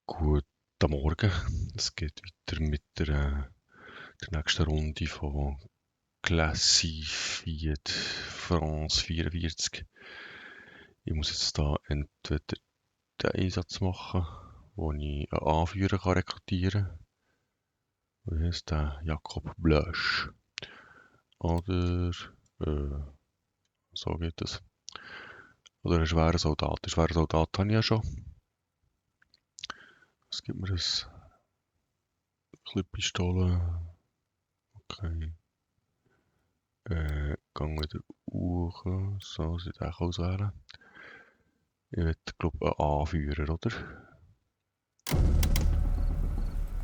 Guten Morgen. Es geht weiter mit der nächsten Runde von Classified France 44. Ich muss jetzt da entweder den Einsatz machen, wo ich einen Anführer kann rekrutieren kann. Wie heisst der? Jakob Blösch. Oder, so geht es. Oder einen schweren Soldat. Einen schweren Soldat habe ich ja schon. Es gibt mir ein bisschen Pistole. Okay. Gang wieder hoch. So, soll ich den auswählen. Ich will, glaube ich, einen Anführer, oder?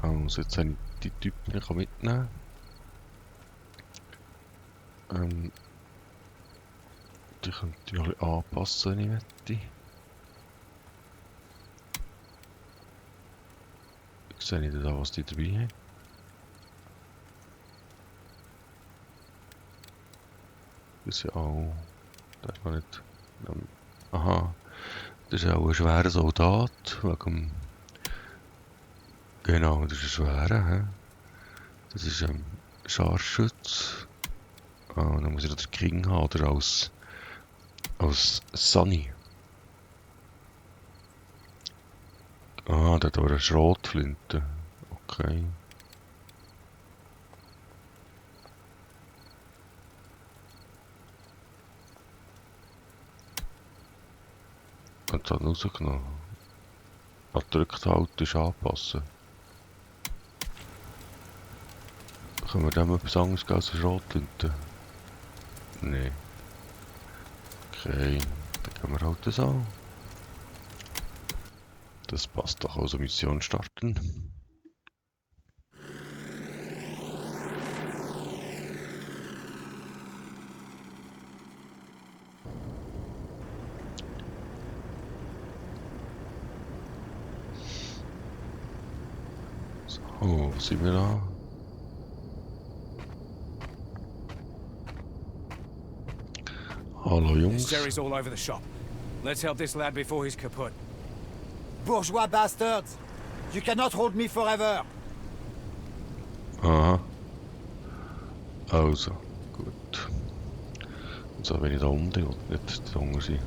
Also, jetzt habe ich die Typen nicht mitnehmen. Die könnte ich ein bisschen anpassen, wenn ich möchte. Ich sehe nicht da, was die dabei haben. Das ist ja auch... Das ist noch nicht... Aha. Das ist auch ein schwerer Soldat. Wegen... Genau, das ist ein schwerer. He? Das ist ein Scharfschütz. Dann muss ich noch den King haben, oder als Sunny. Der hat aber eine Schrotflinte. Okay. Und dann rausgenommen. Drückt halt, ist anpassen. Können wir dem etwas anderes geben als eine Schrotflinte? Nein. Okay, dann gehen wir halt das an. Das passt doch, also Mission starten. So, wo sind wir da? Hallo Jungs. Jerry's all over the shop. Let's help this lad before he's kaput. Bourgeois bastards! You cannot hold me forever! Aha. Also, gut. Und so, wenn ich da unten will, nicht da unten sein.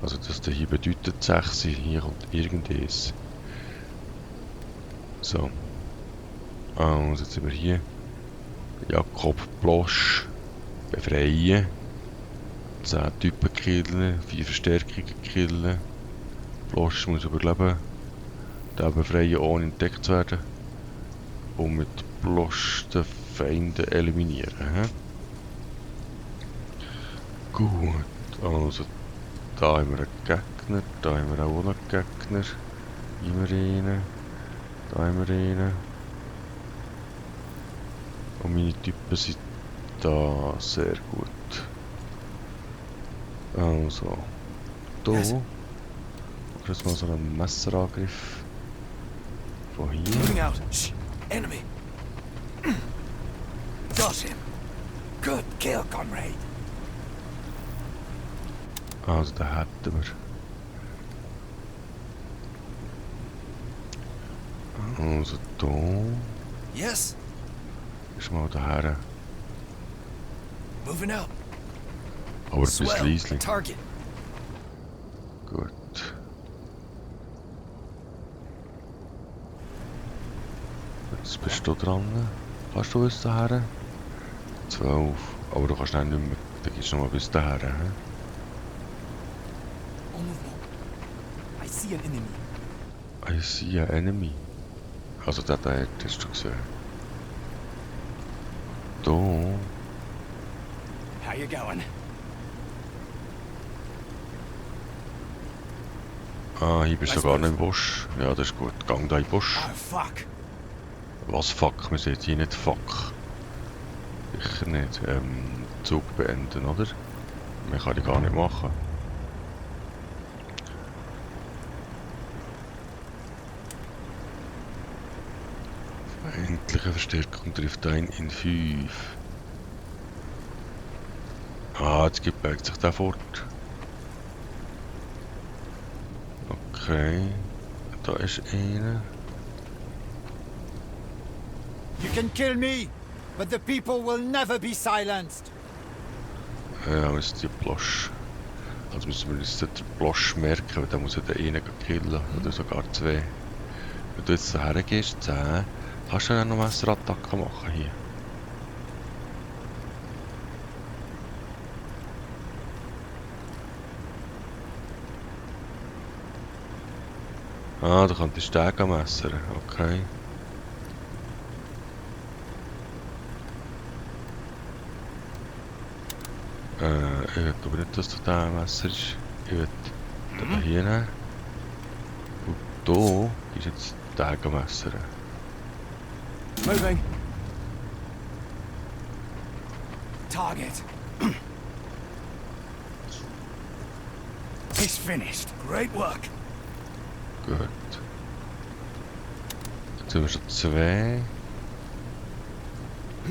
Also das hier bedeutet 6, hier kommt irgendwas. So. Also jetzt sind wir hier. Jakob Blosch. Befreien. 10 Typen killen, 4 Verstärkungen killen. Blosch muss überleben. Den befreien ohne entdeckt zu werden. Und mit Blosch den Feinden eliminieren. He? Gut, also da haben wir einen Gegner, da haben wir auch noch einen Gegner. Hier haben wir einen, da haben wir einen. Und meine Typen sind da sehr gut. Also, da Yes. jetzt mal so einen Messerangriff von Moving hier. out. Shh. Enemy. Got him. Good kill, comrade. Also, den hätten wir. Also, da Yes. ist mal daher. Moving out. Aber bis Swell. leislich. Target. Gut. Jetzt bist du dran. Kannst du bis daher? 12. Aber du kannst dann nicht mehr. Da gehst du noch mal bis daher. He? All movement. I see an enemy. I see an enemy. Also der hast du gesehen. Da. How you going? Hier bist du gar nicht im Busch. Ja, das ist gut. Gang da in den Busch. Oh, fuck. Was fuck? Wir sehen hier nicht fuck. Sicher nicht. Zug beenden, oder? Mehr kann ich gar nicht machen. Feindliche Verstärkung trifft ein in 5. Jetzt gebeugt sich der fort. Okay. Da ist einer. You can kill me, but the people will never be silenced. Ja, wir sind die Blosch. Also müssen wir uns den Blosch merken, weil der muss ja den einen killen. Oder sogar zwei. Wenn du jetzt daher gehst, 10, kannst du ja noch Messerattacke machen hier. Ah, du kannst den Steg messern. Okay. Ich will aber nicht, dass du den Messer ist. Ich will den hier nehmen. Und hier ist jetzt den Messer. Moving. Target. He's finished. Great work. Gut. Jetzt haben wir schon 2.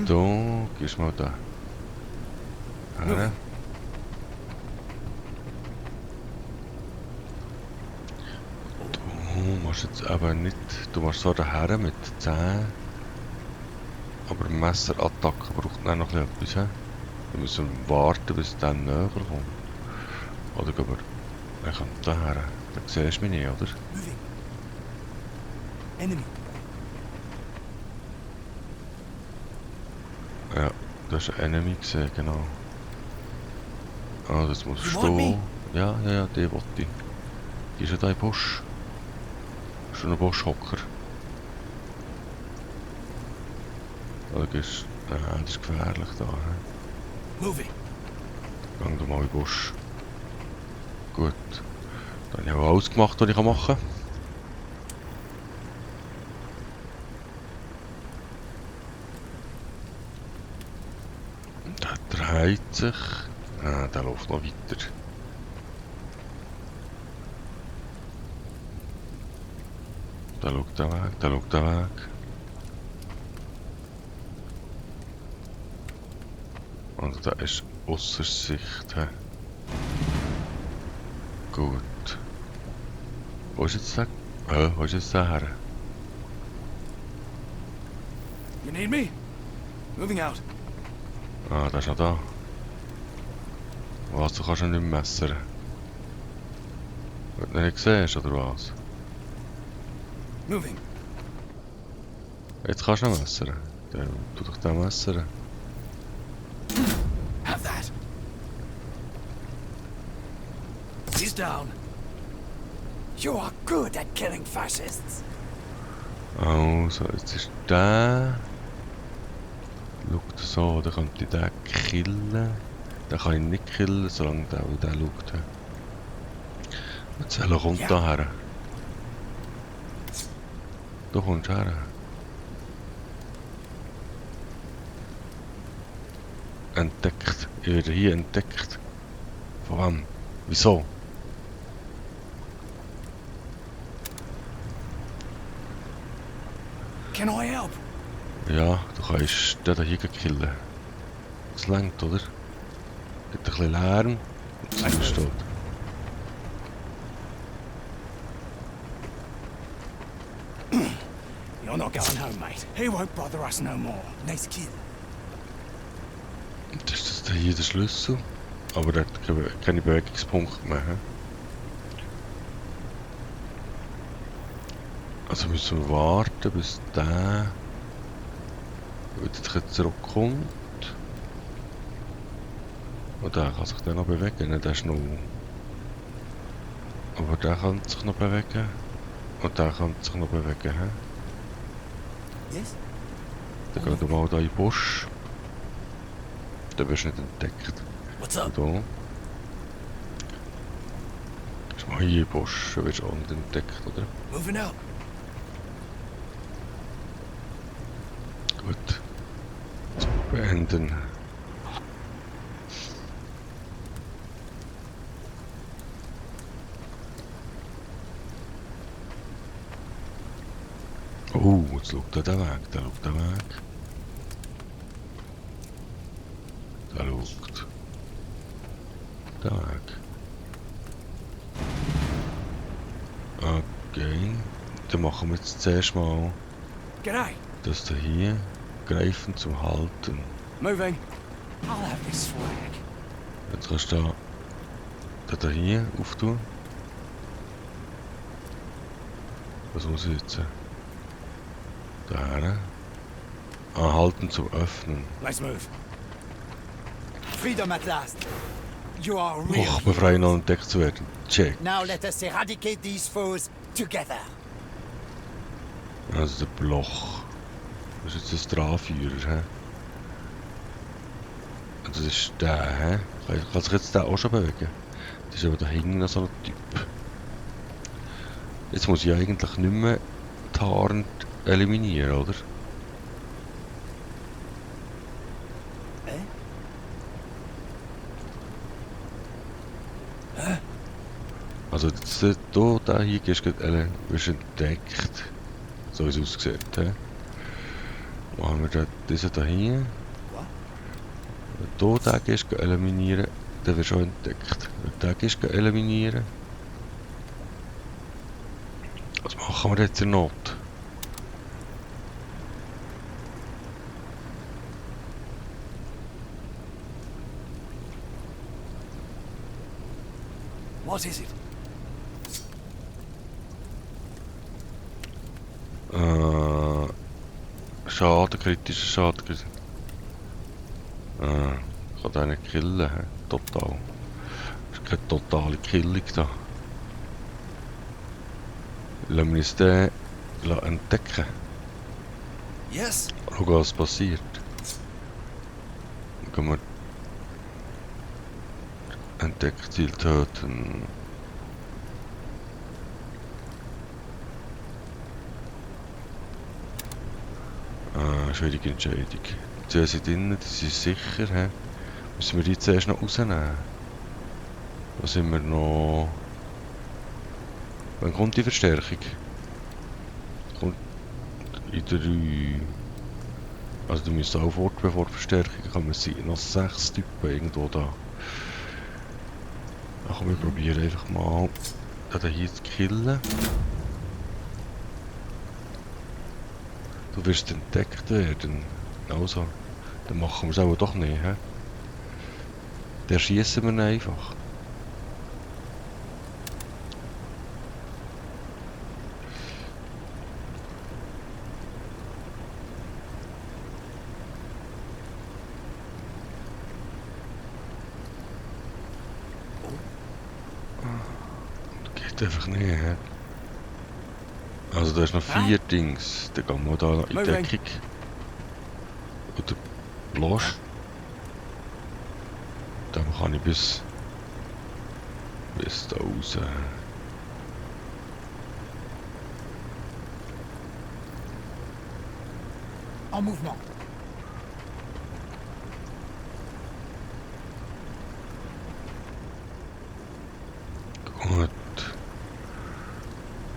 Da, gehst mal da. Her. Du machst jetzt aber nicht. Du machst so daher mit 10. Aber Messerattacke braucht dann noch etwas. He? Wir müssen warten, bis es dann näher kommt. Oder gehen wir. Ich kann daher. Da siehst du mich nicht, oder? Moving. Enemy. Ja, du hast einen Enemy gesehen, genau. Ah, das muss You want stehen. me? Ja, die wollte ich. Die ist ja da im Busch. Schon ein Buschhocker. Oder gehst du... das ist gefährlich da. He? Moving. Gang du mal in den Busch. Gut. Dann habe ich auch alles gemacht, was ich machen kann. Der dreht sich. Ah, der läuft noch weiter. Da schaut der Weg, da schaut der Weg. Und da ist ausser Sicht. He? Gut. Wo ist jetzt der? Wo ist jetzt der her? You need me? Moving out. Ah, der ist noch da. Was, du kannst ihn nicht messern? Wenn du ihn nicht siehst, oder was? Moving. Jetzt kannst du ihn messern. Dann tu doch den messern. Have that. He's down. You are good at killing fascists. Also, jetzt ist der. Schaut so, dann könnte ich den killen. Den kann ich nicht killen, solange der schaut. Jetzt kommt da her. Du kommst her. Entdeckt. Ich werde hier entdeckt. Von wem? Wieso? Can I help? Ja, du kannst den hier killen. Das längt, oder? Gibt ein bisschen Lärm und es steht. You're not going home, mate. He won't bother us no more. Nice kill. Das ist hier der Schlüssel. Aber er hat keine Bewegungspunkte mehr. He? Also müssen wir warten, bis der wieder zurückkommt. Und der kann sich dann noch bewegen, ne? Der ist noch... Aber der kann sich noch bewegen. Und der kann sich noch bewegen. He? Yes? Dann gehen wir mal da in den Busch. Da wirst du nicht entdeckt. What's up? Und da. Gehst mal hier in den Busch, dann wirst du auch nicht entdeckt, oder? Moving out. Gut. Jetzt beenden. Oh, jetzt schaut er den Weg, der schaut den Weg. Der schaut den Weg. Okay. Dann machen wir jetzt zuerst mal G'day. das da hier. Greifen zum Halten. Moving. I'll have this flag. Jetzt kannst du da hier auftun. Was muss ich jetzt? Da. Halten zum Öffnen. Let's move. Freedom at last. You are real. Och, befreien und entdeckt zu werden. Check. Now let us eradicate these foes together. Also der Bloch. Das ist jetzt ein Drahführer, hä? Und das ist der, hä? Kann sich jetzt der auch schon bewegen? Das ist aber da hinten noch so ein Typ. Jetzt muss ich eigentlich nicht mehr tarnt eliminieren, oder? Also jetzt, da hier wirst entdeckt. So wie es aussieht. He? Machen wir diesen da hier. Wenn du den gehst eliminieren, dann wirst du auch entdeckt. Wenn du den gehst eliminieren. Was machen wir jetzt in der Not? What is it? Schaden, kritischer Schaden. Ich kann den nicht killen, he? Total. Das ist keine totale Killung da. Lassen wir uns den entdecken. Yes. Schauen, was passiert. Dann können wir Entdeckziel töten. Schwierige Entscheidung. Die sind drinnen, die sind sicher. He? Müssen wir die zuerst noch rausnehmen? Da sind wir noch... Wann kommt die Verstärkung? Kommt in 3... Also die müssen auch fort, bevor die Verstärkung kommen. Es sind noch 6 Typen irgendwo da. Ach, wir probieren einfach mal den hier zu killen. Du wirst entdeckt werden. Also, dann machen wir es aber doch nicht. He? Dann schießen wir ihn einfach. Das geht einfach nicht. He? Also da ist noch 4 Dings. Dann gehen wir da noch in die Deckung. Oder Blosch. Dann kann ich bis da raus. En mouvement. Gut.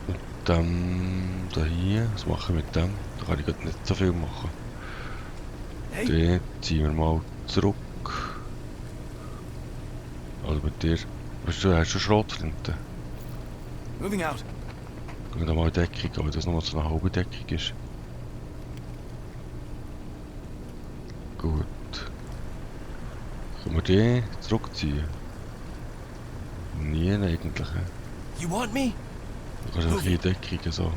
Und dann da hier, was machen wir mit dem? Da kann ich gerade nicht so viel machen. Hey. Den ziehen wir mal zurück. Also mit dir. Hast du Schrotflinte? Moving out. Gehen wir da mal in Deckung, weil das noch so eine halbe Deckung ist. Gut. Können wir den zurückziehen? Nie eigentlich. You want me? Du kannst einfach hier Deckung so.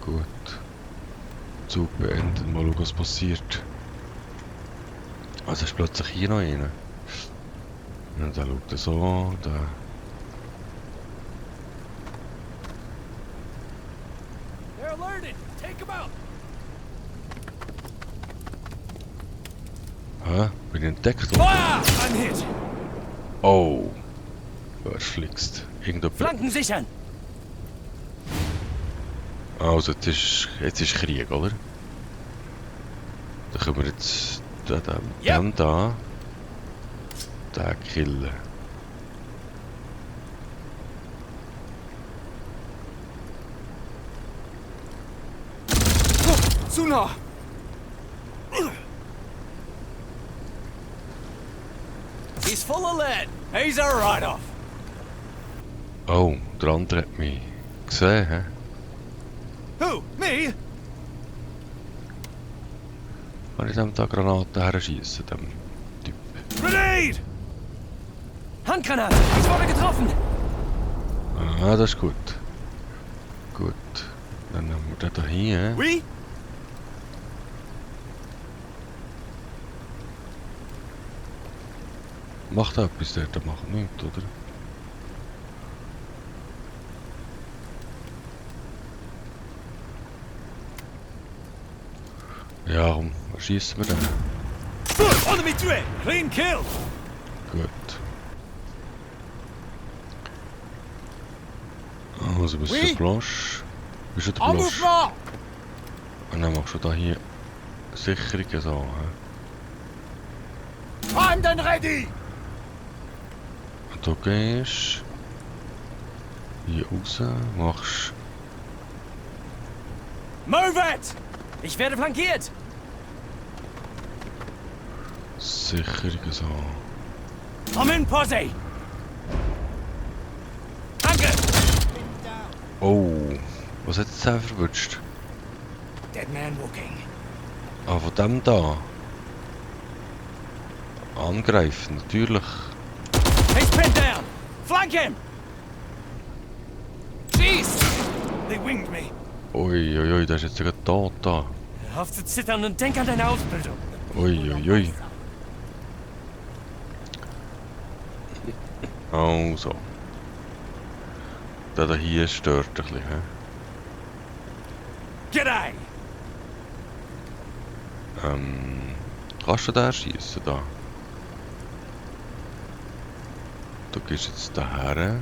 Gut. Zug beenden, mal schauen, was passiert. Also ist plötzlich hier noch einer. Und dann schaut er so, da. They're alerted. Take them out. Hä? Bin ich entdeckt worden? Fire! I'm hit. Oh. Wer flixt? Irgendjemand. Flanken sichern. Also jetzt ist Krieg, oder? Dann können wir jetzt den da killen. Zu nah. He's full of lead. He's a write-off. Oh, der andere hat mich gesehen, hä? Who? Me? Kann ich dem da Granaten herschießen, dem Typ? Grenade! Handgranate! Ich wurde getroffen! Ah, das ist gut. Gut. Dann haben wir den hier. Oui? Macht er etwas der macht nichts, oder? Ja, warum schießen wir den? Enemy tué! Clean kill! Gut. Also bist Oui. du Blanche? Bist du der En Blanche? mouvement! Und dann machst du da hier Sicherungen so, hä? Primed and ready! Und du gehst hier raus, machst Move it! Ich werde flankiert! Sicherungen so. I'm in posse! Danke! Oh, was hat jetzt der verwünscht? Dead man walking. Ah, von dem da. Angreifen, natürlich. He's pinned down! Flank him! Jeez! They winged me. Uiuiui, der ist jetzt sogar tot da. Hör auf zu zittern und denk an deine Ausbildung. Uiuiui. Also. Der da hier stört ein bisschen, hä? G'day! Kannst du den schießen da? Du gehst jetzt daher.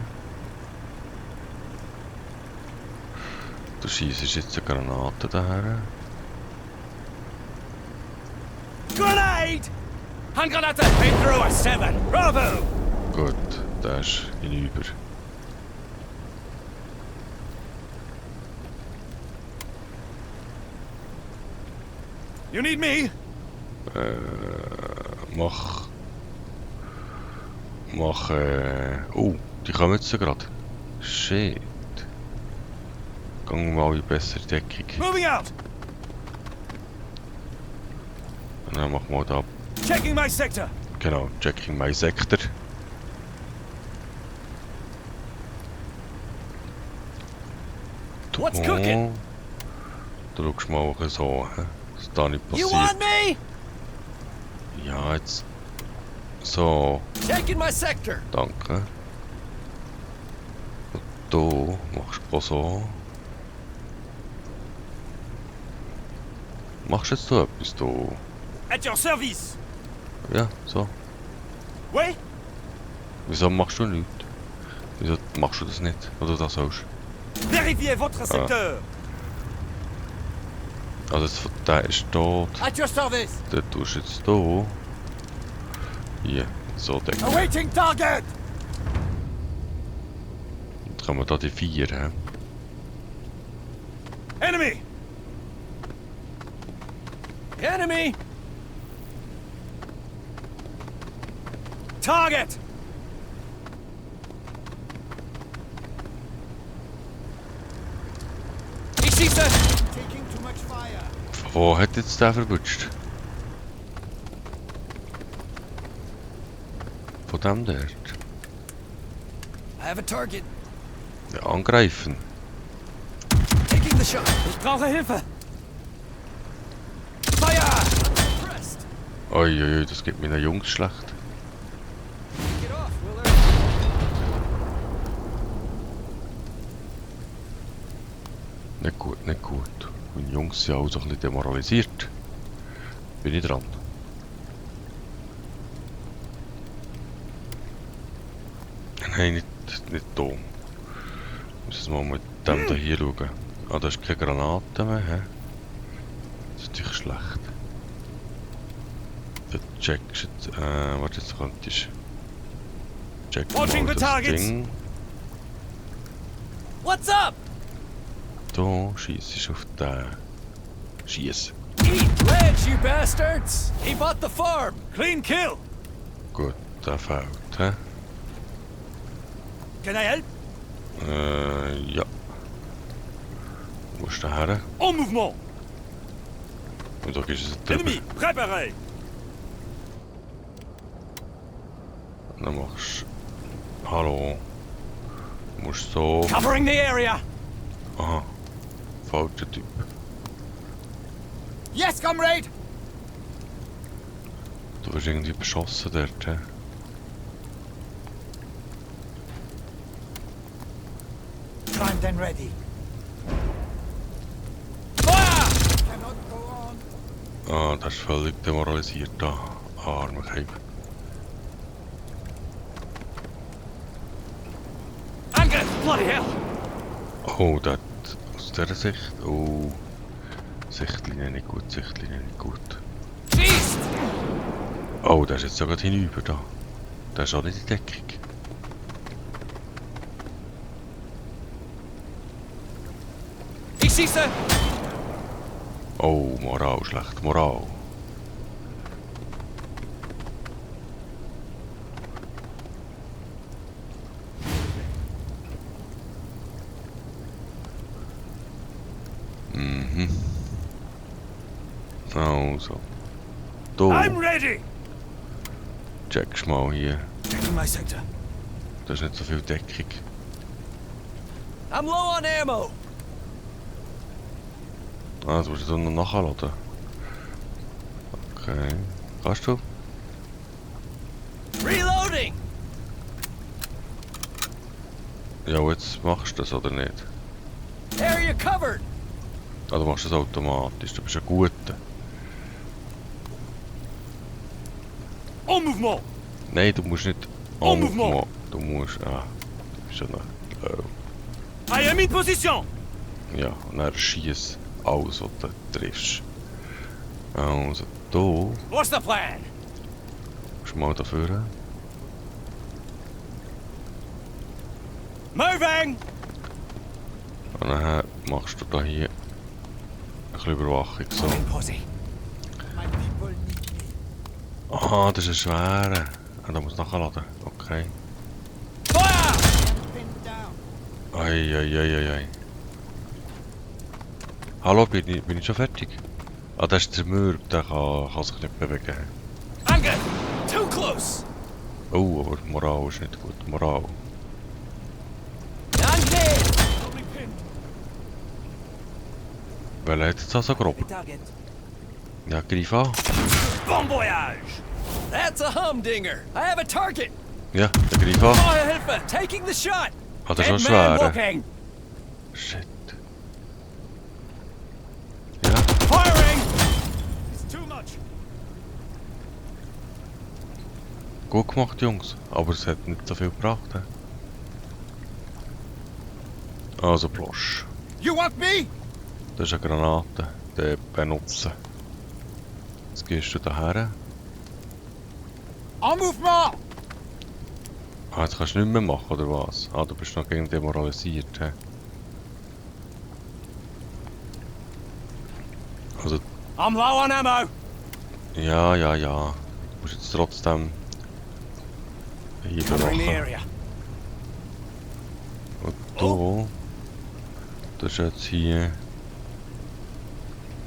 Du schießt jetzt eine Granate daher. Grenade! Handgranate! Been through a 7. Bravo! Gut, der ist hinüber. You need me? Mach. Oh, die kommen jetzt gerade. Shit. Gehen wir mal in bessere Deckung. Moving out! Und dann machen wir da. Checking my sector! Genau, checking my Sektor. What's cooking? Du schaust mal so, hä? Was da nicht You passiert. want me? Ja, jetzt. So, Taking my sector! danke. Und du machst auch so. Machst jetzt du etwas, du? At your service! Ja, so. Oui? Wieso machst du nichts? Wieso machst du das nicht? Oder das sollst? Vérifiez votre secteur! Also jetzt, der ist tot. At your service! Den tust du jetzt hier. Hier, so decken. Awaiting target! Dann haben wir da die 4, hä? Enemy! Enemy! Target! Ich schieße! Taking too much fire! Wo hat jetzt der verwünscht? Von dem dort. I have a target. Ja, angreifen. Taking the shot. Ich brauche Hilfe. Fire! Pressed. Uiuiui, das geht meinen Jungs schlecht. Get off, Willard. Nicht gut, nicht gut. Meine Jungs sind auch so ein bisschen demoralisiert. Bin ich dran. Nein, nicht da. Ich muss mal mit dem da hier schauen. Ah, da ist keine Granate mehr, hä? Das ist natürlich schlecht. Der checkst jetzt, warte, jetzt könntest check Watching mal the das targets. Ding. What's up? Da schießt auf den. Schieß. Eat lead, you bastards! He bought the farm. Clean kill. Gut, der fehlt, hä? Can I help? Ja. Wo ist der her? En mouvement. Und da gehst du es drüber. Ennemi, préparé. Und dann machst du... Hallo. Du musst so... Covering the area. Aha. Falscher Typ. Yes, comrade! Du wirst irgendwie beschossen dort, hä? Primed and ready. Fire! Cannot go on. Ah, das ist völlig demoralisiert da. Armer Keib. Angriff! Bloody hell! Oh, das aus dieser Sicht. Oh. Sichtlinie nicht gut, Sichtlinie nicht gut. Schießt! Oh, der ist jetzt sogar hinüber da. Der ist auch nicht in Deckung. Ich schieße! Oh, Moral, schlecht Moral. Mhm. Also. Du, I'm ready! checkst mal hier. Checking my sector. Da ist nicht so viel Deckung. I'm low on ammo. Ah, du musst jetzt noch nachladen. Okay. Kannst du? Reloading! Ja, jetzt machst du das oder nicht? Area covered! Ah, du machst das automatisch, du bist ein Guter. En mouvement! Nein, du musst nicht... En mouvement. Du musst... Ah, du bist ja noch... I am in position! Ja, und dann schießt alles, was du triffst. Also, du What's the plan? musst mal dafür. Moving! Und dann machst du da hier ein bisschen Überwachung. So. In posse. My people need me. Aha, das ist ein schwerer. Ah, da muss nachladen. Okay. Fire! Pinned down. Ei. Hallo, bin ich schon fertig? Ah, das ist zermürbt, der kann sich nicht bewegen. Angriff! Too close! Oh, aber die Moral ist nicht gut. Moral. I'm dead! Only pinned. Weil er hat jetzt also grob. Target. Ja, greif an. Bon voyage! That's a humdinger! I have a target! Ja, der greif an. Feuerhilfe! Taking the shot! Ah, das ist schon Dead man schwer. looking! Shit. Ja, Firing! It's too much! gut gemacht, Jungs. Aber es hat nicht so viel gebracht. He? Also, Blosch. You want me? Das ist eine Granate. Die benutzen. Jetzt gehst du daher. En mouvement! Ah, jetzt kannst du nicht mehr machen, oder was? Ah, du bist noch gegen demoralisiert. He? Also, I'm low on ammo! ja. Du musst jetzt trotzdem hier Covering the bewachen. area. Und du, das ist jetzt hier.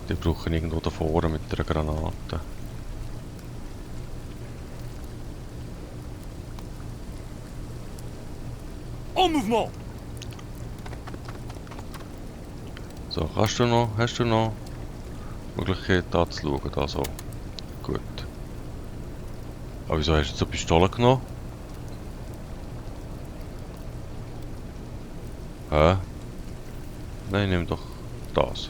Die brauchen irgendwo da vorne mit einer Granate. En mouvement! So, hast du noch die Möglichkeit da zu schauen? Da so. Gut. Aber wieso hast du jetzt so eine Pistole genommen? Hä? Nein, nimm doch das.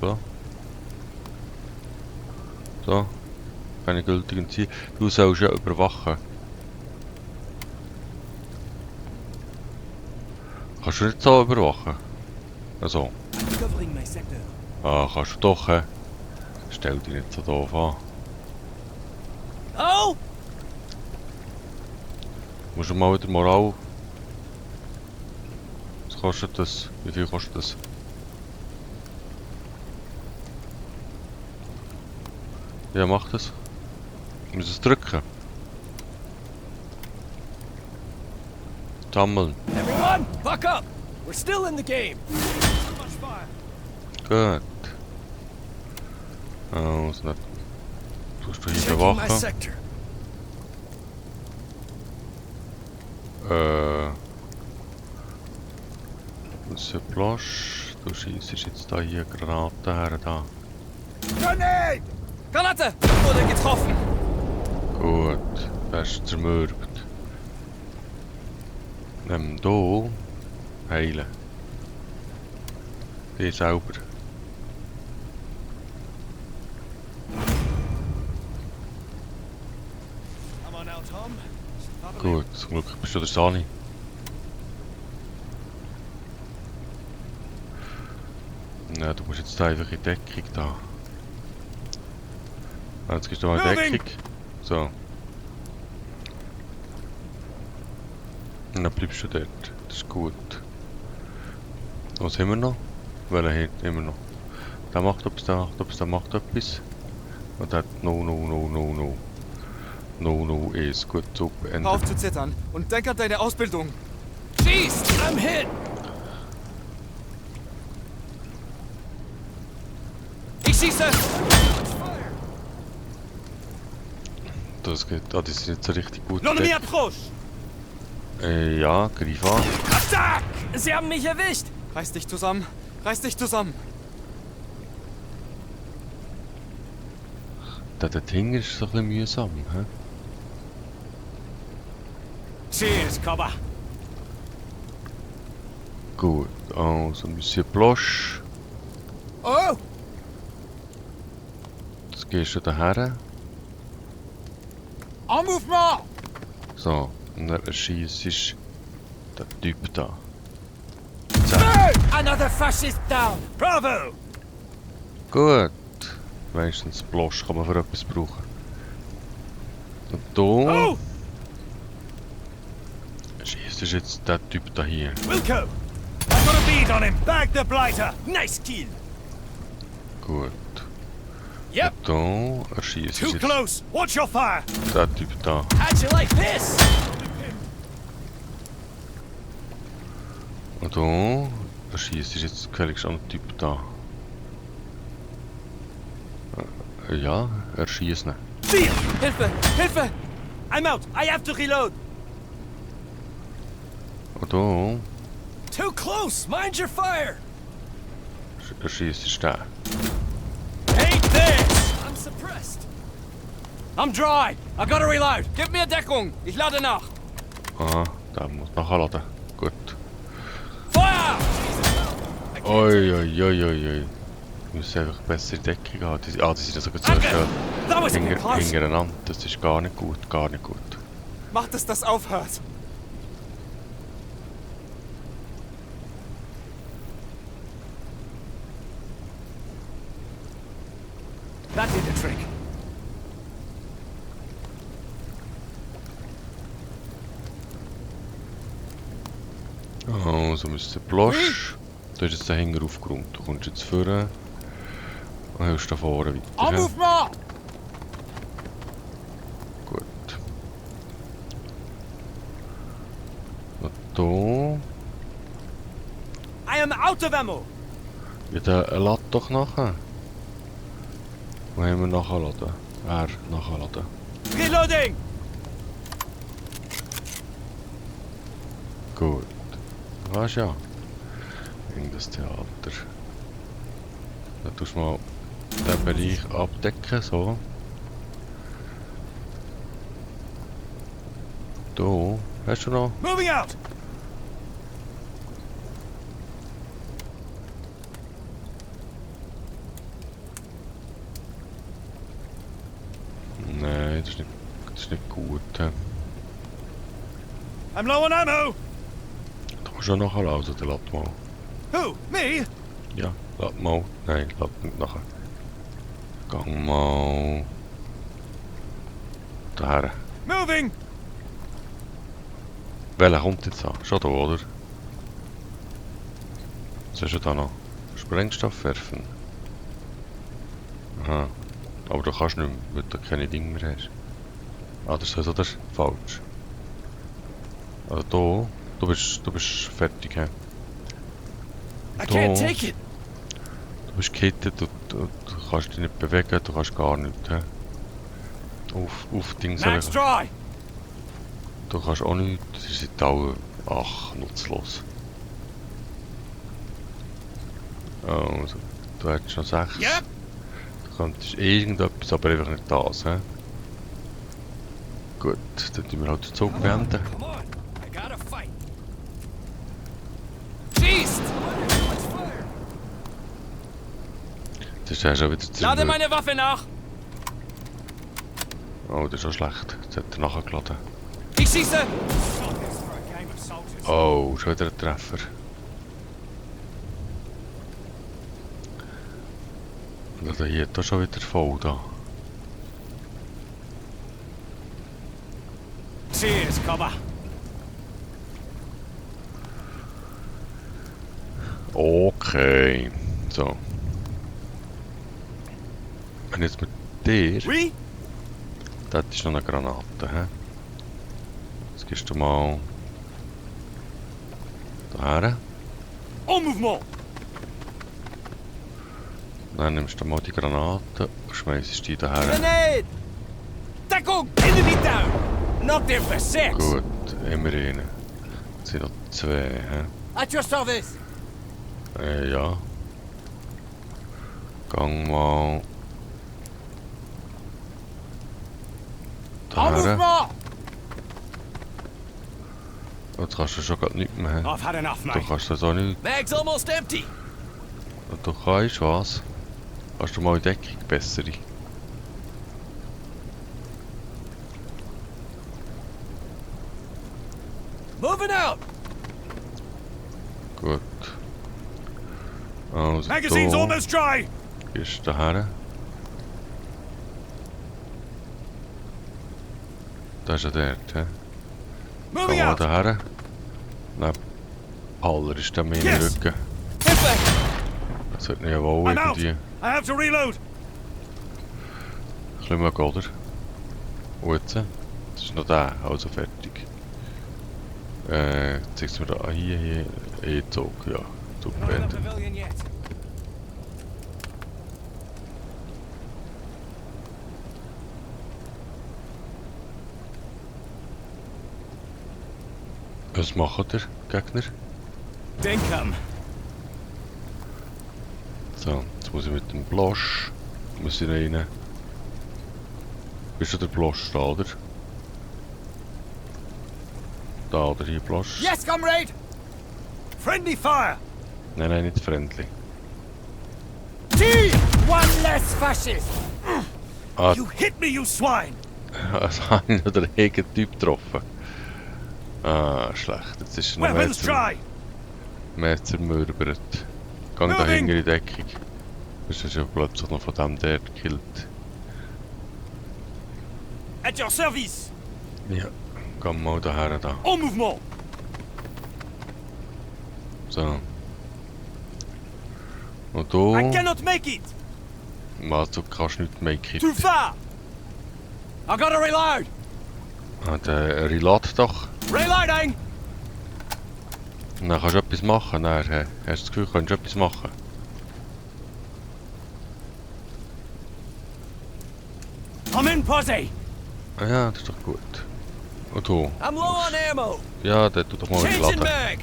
So. So. Keine gültigen Ziele. Du sollst ja überwachen. Kannst du nicht so überwachen? Also. Covering my sector. Ah, kannst du doch, hä? Stell dich nicht so doof an. Oh! Musst du mal wieder Moral... Was kostet das? Wie viel kostet das? Ja, mach das. Ich muss es drücken. Sammeln. Everyone, buck up! We're still in the game. Much fire. Gut. Also, dann tust du hier Checking my bewachen. sector. Monsieur Blosch, du schießt jetzt da hier Granaten her, da. Grenade! Granate! Wurde getroffen! Gut, der ist zermürbt. Hier, heilen. Die selber. Come on now, Tom. Gut, zum Glück bist du der Sani. Ja, du musst jetzt da einfach in Deckung da. Jetzt gehst du mal in Deckung. So. Und dann bleibst du dort. Das ist gut. Was haben wir noch? Welcher hat immer noch? Der macht etwas, der macht etwas, der macht etwas. Und der hat No ist gut, super, Hör Ende. auf zu zittern und denk an deine Ausbildung. Schießt! I'm hit! Ich schieße! Das geht, die sind jetzt richtig gut. L'ennemi approche! Ja, greif an. Attack! Sie haben mich erwischt! Reiß dich zusammen. Reiß dich zusammen. Der Ding ist so ein bisschen mühsam, hä? Cheers, Cobber! Gut, also Monsieur Blosch. Oh! Jetzt gehst du daher. En mouvement! So, und dann erschießt der Typ da. Another fascist down! Bravo! Gut. Meistens Blosch kann man für etwas brauchen. Und da Oh! schießt jetzt der Typ da hier. Wilco! I've got a bead on him! Bag the blighter! Nice kill! Gut. Yep! Und da erschießt Too jetzt close! Watch your fire! der Typ da. How'd you like this? Und da erschießt jetzt gefälligst an den Typ da. Ja, erschießt ihn. Deal! Hilfe! Hilfe! I'm out! I have to reload! Und da Too close! Mind your fire! erschießt der. Hate this! I'm suppressed! I'm dry! I gotta reload! Gib mir Deckung! Ich lade nach! Aha, der muss nachladen. Gut. Feuer! Oi. Ich muss einfach besser in Deckung haben. Die sind ja sogar zuerst That was a bit close! hintereinander. Das ist gar nicht gut, gar nicht gut. Mach, dass das aufhört! That did the trick. Also müsste Blosch. Du hast jetzt den Hänger aufgeräumt. Du kommst jetzt vorne und hältst da vorne En weiter. mouvement! Gut. Und da. I am out of ammo! Ja, der lädt doch nachher. Wo haben wir nachladen? Nachladen. Reloading! Gut. Du weißt ja. In das Theater. Dann tust du mal den Bereich abdecken, so. Da. Hast du noch? Moving out! Nein, das ist nicht gut. Hä? I'm low on ammo! Du musst schon nachher laufen, der lädt mal. Who? Me? Ja, lädt mal. Nein, lädt nicht nachher. Gang mal. Daher. Moving! Welcher kommt jetzt an? Schon da, oder? Sollst du da noch Sprengstoff werfen? Aha. Aber du kannst nicht mehr, weil du keine Dinge mehr hast. Ah, das ist falsch. Also Du bist fertig, hä? I can't take it. Du bist gekettet, du kannst dich nicht bewegen, du kannst gar nichts, hä? Auf Dings. Max dry. Du kannst auch nichts, sie sind alle, nutzlos. Also, du hättest schon 6. Yep. Du könntest irgendetwas, aber einfach nicht das, hä? Gut, dann tun wir halt den Zug beenden. Come on. I gotta fight. Schießt! Das ist ja schon wieder zu Lade meine Waffe nach. Oh, das ist schon schlecht. Jetzt hat er nachgeladen. Ich schieße. Oh, schon wieder ein Treffer. Und dann hier da schon wieder voll da. Cheers, Cobber. Okay. So. Und jetzt mit dir. Oui? Das ist noch eine Granate, hä? Jetzt gehst du mal daher. En mouvement. Dann nimmst du mal die Granate und schmeißt die daher. Grenade! Deckung! Enemy down! Not there for 6! Gut, immerhin. Jetzt sind noch 2, hä? At your service! Ja. Gang mal En daher. mouvement! Jetzt kannst du schon gar nichts mehr. Hä? I've had enough, Du mate. kannst das auch nicht. Bag's almost empty. Und du kannst was? Hast du mal in Deckung bessere? Moving out! Gut. Also Magazine's da almost dry! gehst du daher. Da ist er dort, hä? Geh Moving mal out! daher. Nein, Haller ist da mir im Yes. Rücken. Hilfe! Das wird nicht wohl I'm out! irgendwie. I have to reload! Ein bisschen mögen, oder? Und jetzt? Das ist noch der, also fertig. Zeigst du mir da hier, E-Zug, ja. Zug Not in the beendet. pavilion yet. Was macht der Gegner? Dinkum. So, jetzt muss ich mit dem Blosch. Muss ich rein. Bist du der Blosch da, oder? Da, oder hier Blosch? Yes, comrade! Friendly fire! Nein, nicht friendly. T! One less fascist! Ah, You hit me, you swine! also habe ich noch den eigenen Typ getroffen. Ah, schlecht. Jetzt ist er noch Weapons dry! mehr zermürbert. Gang da Moving. hinten in die Deckung. Bist du schon plötzlich noch von dem der gekillt. At your service! Ja, geh mal daher da. En mouvement! So. Und I du, cannot make it! was, du kannst nicht make it. Too far! I gotta reload! Ah, der reload doch. Reloading! Dann kannst du etwas machen. Dann, hast du das Gefühl, du kannst etwas machen. I'm in posse! Ah ja, das ist doch gut. Und du? I'm low on ammo! Ja, der tut doch mal Changing laden. mag!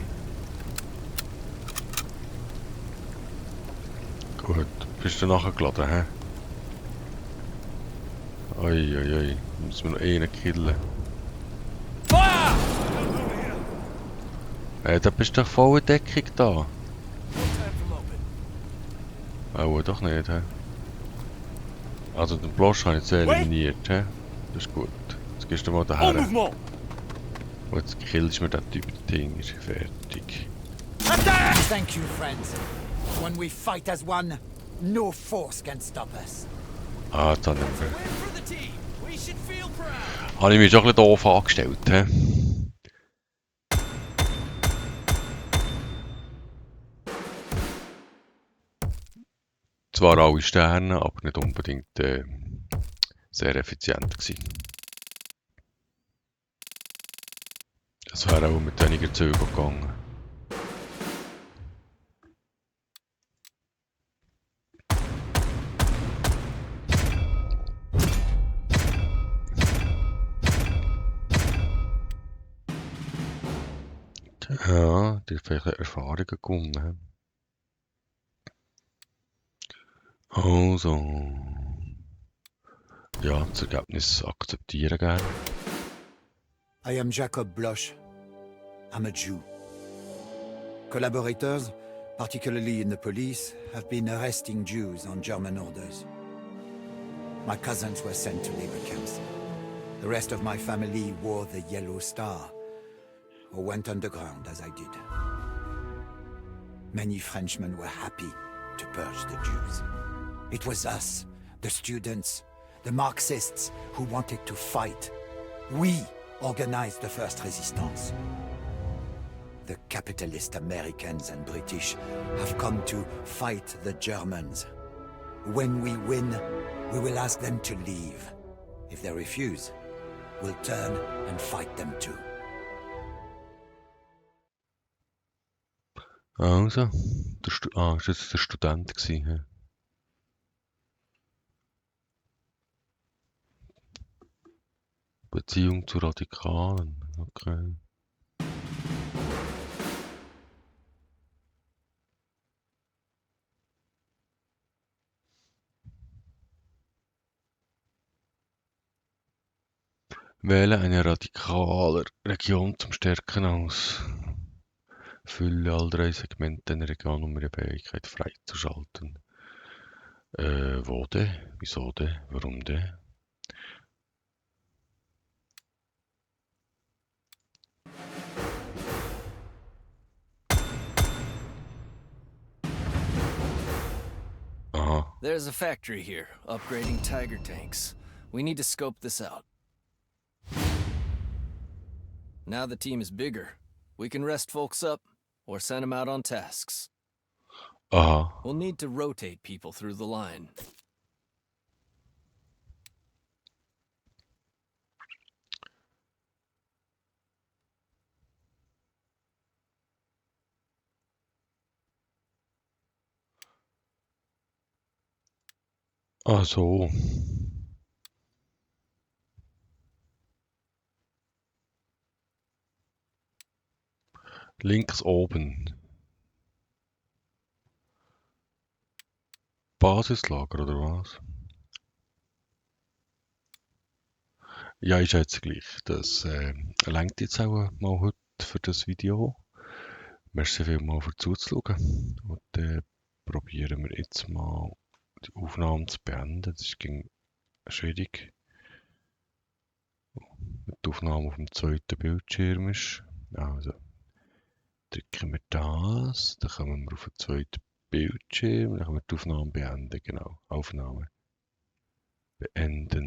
Gut, bist du nachgeladen, hä? Oi, müssen wir noch einen killen. Fire! Hey, da bist du doch voll in Deckung da. No time for moping. Oh, doch nicht, hä? Also den Blosch habe ich jetzt eliminiert, hä? Das ist gut. Jetzt gehst du mal En daher. mouvement! Und jetzt killst du mir den Typ Dinger. Fertig. Attack! Thank you, friends. When we fight as one, no force can stop us. Ah, dann Win for the team! We should feel proud! habe ich mich schon ein bisschen doof angestellt, hä? Zwar alle Sterne, aber nicht unbedingt sehr effizient gewesen. Das wäre auch mit weniger Zügen gegangen. Ja, die haben vielleicht Erfahrungen gewonnen. Also, ja, das Ergebnis akzeptieren gerne. I am Jacob Bloch. I'm a Jew. Collaborators, particularly in the police, have been arresting Jews on German orders. My cousins were sent to labor camps. The rest of my family wore the yellow star, or went underground as I did. Many Frenchmen were happy to purge the Jews. It was us, the students, the Marxists, who wanted to fight. We organized the first resistance. The capitalist Americans and British have come to fight the Germans. When we win, we will ask them to leave. If they refuse, we'll turn and fight them too. Also, ist jetzt der Student gewesen, hä? Beziehung zu Radikalen, okay. Wähle eine radikale Region zum Stärken aus. Fülle all 3 Segmente einer Region, um ihre Fähigkeit freizuschalten. Wo denn? Wieso denn? Warum denn? Aha. There's a factory here, upgrading Tiger tanks. We need to scope this out. Now the team is bigger. We can rest folks up, or send them out on tasks. Aha. We'll need to rotate people through the line. Ach so. Links oben. Basislager oder was? Ja, ist jetzt gleich. Das reicht jetzt auch mal heute für das Video. Merci vielmals für zuzuschauen. Und dann probieren wir jetzt mal die Aufnahme zu beenden. Das ist schwierig. Wenn die Aufnahme auf dem zweiten Bildschirm ist. Also drücken wir das. Dann kommen wir auf den zweiten Bildschirm. Dann können wir die Aufnahme beenden. Genau. Aufnahme beenden.